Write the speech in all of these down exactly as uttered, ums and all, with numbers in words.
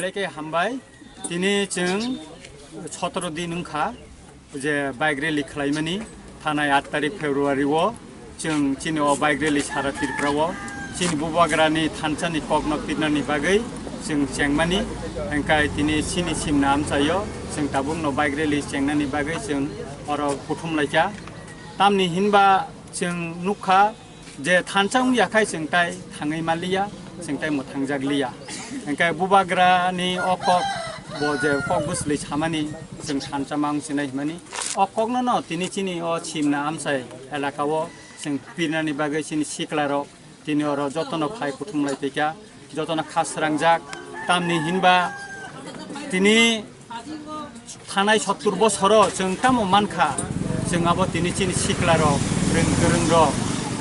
Tei khe hambai, tini chwng sotoro din wngkha je bike rally khlaimani, thanai aat tarik February o chwng chini o bike rally sara Tripura o chini bubagrani thansa ni kok no pirnani bagwi chwng chengmani, hwnkhe tini chini simna amchaio chwng tabuk no bike rally chengnani bagwi chwng oro kuthum laikha. Tamni hinba chwng nukha je thansa wngya khai chwng tai thangwi manliya, chwng tai mwthangjak liya. Hwnkhe bubagrani o kok bo je kok bwsli samani chwng thansa ma wngsinai himani. O kokno no tini chini o simna amchai elaka o chwng pirnani bagwi chini sikla rok tini oro jotono phai kuthum lai twi kha. Jotono kha srangjak, tamni hinba tini thanai sottur bosoro chwng tamo mankha, chwng abo tini chini sikla rok, rwng kwrwng rok,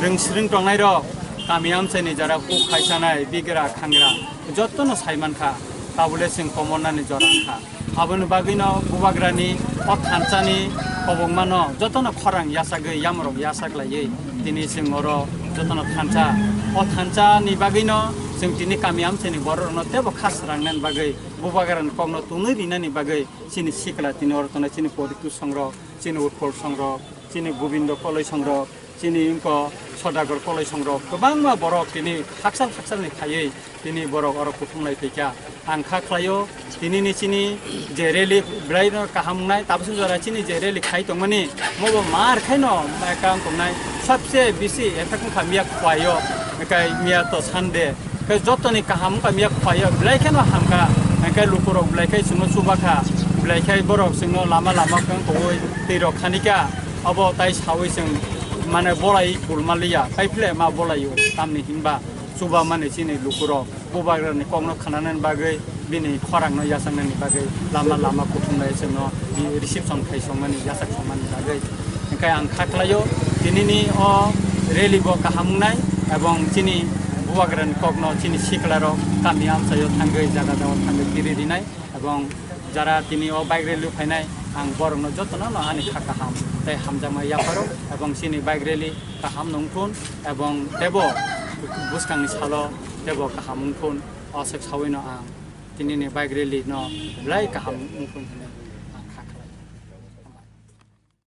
rwng swrwng tongnai rok, kami amchaini jara kuk khaisanai, bigra khangra, jotono sai mankha, tabule chwng komornani jora wngkha. Aboni bagwino bubagrani o thansani kobongmano jotono khorang yasagwi, yamrok yasak laiwi tini chwng oro jotono thansa. O thansani bagwino chwng tini kami amchaini bororokno teibo kha srangnani bagwi, bubagrani kokno tonwi rinani bagwi chini sikla tini oro tongnai, chini poritu songrok, chini utkol songrok, chini gobindo koloi songrok, chini wngkha Sodagar koloi songrok, kwbangma borok tini hakchal hakchalni phaiwi tini borok oro kuthum lai phaikha. Ang kha khlaio, tinini chini je rally belai no kaham wngnai, tabuksa jora chini je rally khai tongmani, mobo mar khaino mai kang tongnai, sabse bisi effect wngkha miya khwlaio, kai miya to Sunday, kai jotoni kaham wngkha miya khwlaio, belai kheno hamkha, kai lukurok belai khai chwngno chubakha, belai khai borok chwngno lama lama kang kowi twi rok khanika, abo tai sawi chwng mane bolai kulmaliya, kai phile ma bolaio, tamni hinba. Chuba mani chini lukurok bubagrani kokno khnanani bagwi bini khorangno yachaknani bagwi lama lama kuthumlai chwngno reception khai songmani, yachak songmani bagwi. Hwnkhe ang kha khlaio, tinini o rally bo kaham wngnai, ebong chini bubagrani kokno chini siklarok kami amchaio thangwi, jaga jaga thangwi kiri rinai, ebong jara tini o bike rally phainai, ang borokno jotono no ani kha kaham tei hamjakma yapharo, ebong chini bike rally kaham nungthun, ebong tebo bwskangni salo tebo kaham wngthun, o swk sawino ang tinini bike rally no belai kaham wngthun hinwi.